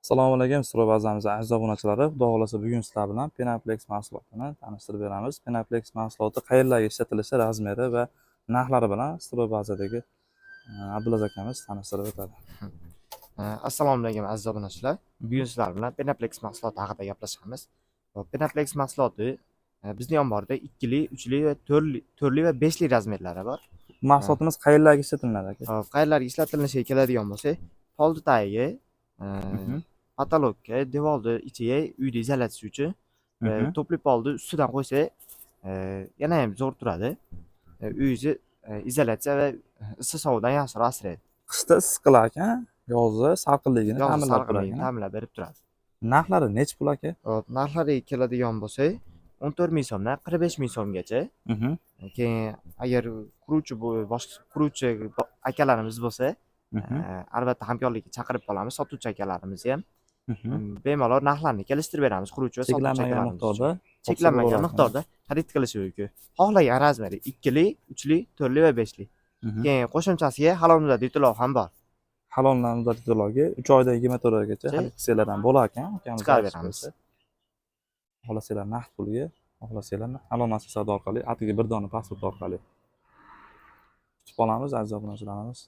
Assalomu alaykum, Stroy aziz obunachilari. Xudo xohlasa, bugun sizlar bilan Penaplex mahsulotini tanishtirib beramiz. Penaplex mahsuloti qayerlarga ishlatilishi, razmeri va narxlari bilan Stroy bazadagi Abdulaziz akamiz tanishtirib o'tadi. Assalomu alaykum, aziz obunachilar. Bugun sizlar bilan Penaplex mahsuloti haqida gaplashamiz. Hop, Penaplex mahsuloti bizning omborda ikkili, uchli va to'rtli va beshli razmerlari bor. Mahsulotimiz qayerlarga ishlatiladi, aka? Hop, qayerlarga ishlatilishiga keladigan bo'lsak, polni tagiga, потолок ka, devorni ichiga, uyni izolyatsiya uchun va тёплый polni ustidan qo'ysak, yana ham zo'r turadi. Uyingizni izolyatsiya va issiq sovuqdan yaxshiroq asraydi. Qishda issiq qilar ekan, yozda salqinligini Yozda ta'minlab turar salqinligini ekan. ta'minlab berib turadi. Narxlari nechi pul, aka? Hop, narxlariga keladigan bo'lsak, 14 ming so'mdan 45 ming so'mgacha. Keyin agar quruvchi, bu boshqa quruvchi akalarimiz bo'lsa, albatta hamkorlikka chaqirib qolamiz sotuvchi akalarimizni ham. Bemalol narxlarni kelishtirib beramiz quruvchi va sotuvchi Cheklanmagan akalarimiz uchun. miqdorda Cheklanmagan topsa bo'lar. miqdorda xarid qilishi mumkin. Xohlagan razmeri: ikkili, uchli, to'rtli va beshli. Keyin qo'shimchasiga halol muddatli to'lov ham bor. Halol muddatli to'lovga 3 oydan 24 oygacha xarid qilsanglar ham bo'lar ekan. Akamiz Chiqarib aytib beramiz. qo'ysa. Xohlasanglar naqd pulga, xohlasanglar halol savdo orqali, atigi bir dona pasport orqali. Kutib qolamiz, aziz obunachilarimiz.